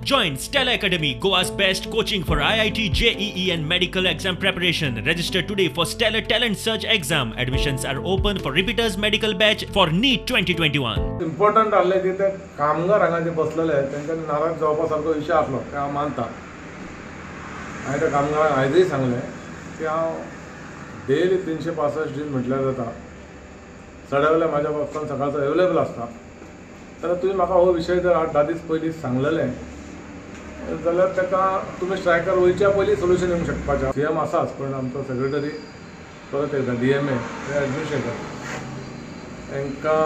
Join Stellar Academy, Goa's best coaching for IIT, JEE and medical exam preparation. Register today for Stellar Talent Search exam. Admissions are open for repeaters medical batch for NEET 2021. Important आहले की ते कामगार हांगा जे बसलेले तेंच्यांनी नाराज जावपा सारको विशय आसलो तें हांव मानता. हांवें त्या कामगारांक आयजूय सांगलें की हांव डेली 365 दीस म्हटल्यार जाता सड्या वयल्या म्हाज्या बाबतीन सकाळचो अवेलेबल आसता. जाल्यार तुमी म्हाका हो विशय जर 8-10 दीस पयलीं सांगलेले जाल्यार ताका तुमी स्ट्रायकार वयच्या पयलीं सोल्युशन येवंक शकपाचें. सी एम आसाच पण आमचो सेक्रेटरी परत एकदां डी एम ए ते एडमिनिस्ट्रेटर हांकां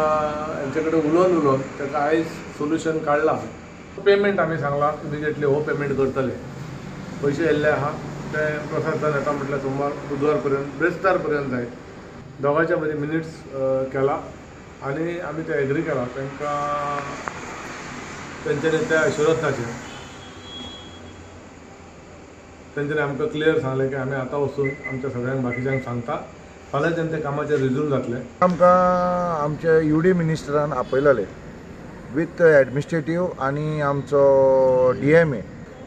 हेंचे कडेन उलोवन उलोवन ताका आयज सोल्युशन काडलां. पेमेंट आमी सांगलां इमिजिएटली हो पेमेंट करतले. पयशे येयल्ले आहा ते प्रोसेस जावन येता म्हटल्यार सोमार बुधवार पर्यंत ब्रेस्तार पर्यंत जायत. दोगांयच्या मदीं मिनिट्स केला आनी आमी ते एग्री केला. तांकां तेंच्यांनी त्या एश्युरन्साचेर तेंच्यांनी आमकां क्लियर सांगलें की आमी आतां वचून आमच्या सगळ्यांक बाकीच्यांक सांगता फाल्यांच्यान ते कामाचेर रिज्यूम जातलें. आमकां आमचे यू डी मिनिस्टरान आपयलेले विथ एडमिनिस्ट्रेटीव आनी आमचो डी एम ए.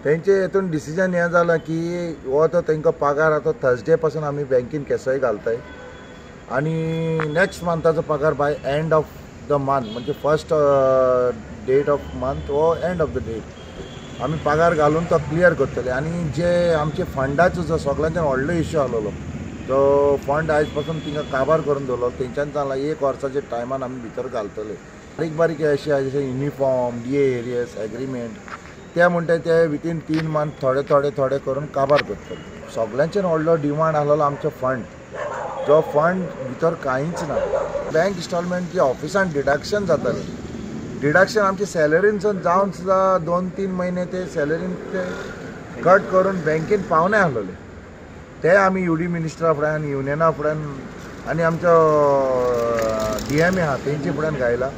तेंचे हेतून डिसिजन हें जालां की हो तो तांकां पगार आतां थर्सडे पासून आमी बँकेन केसय घालताय आनी नेक्स्ट मंथाचो पगार by end of the month म्हणजे फर्स्ट डेट ऑफ मंथ वो एंड ऑफ the date आमी पगार घालून तो क्लियर करतले. आनी जे आमचे फंडाचो जो सगळ्यांच्यान व्हडलो इश्यू आसलेलो जो फंड आयज पासून तिंगा काबार करून दवरलो तेंच्यान सांगलां एक वर्साच्या टायमान आमी भितर घालतले. बारीक बारीक अशें आसा जशें uniform D A arrears agreement ते म्हणटा ते वितीन 3 मंथ थोडे थोडे थोडे करून काबार करतले. सगळ्यांच्यान व्हडलो डिमांड आसलेलो आमचो फंड, जो फंड भितर कांयच ना. बँक इन्स्टॉलमेंट जी ऑफिसान डिडक्शन जातालें, डिडक्शन आमचे सॅलरीनसून जावन सुद्दां 2-3 म्हयने ते सॅलरीन ते कट करून बँकेन पावना आसलेले. ते आमी यू डी मिनिस्टरा फुड्यान युनियना फुड्यान आनी आमचो डी एम ए आहा तेंचे फुड्यान घायला.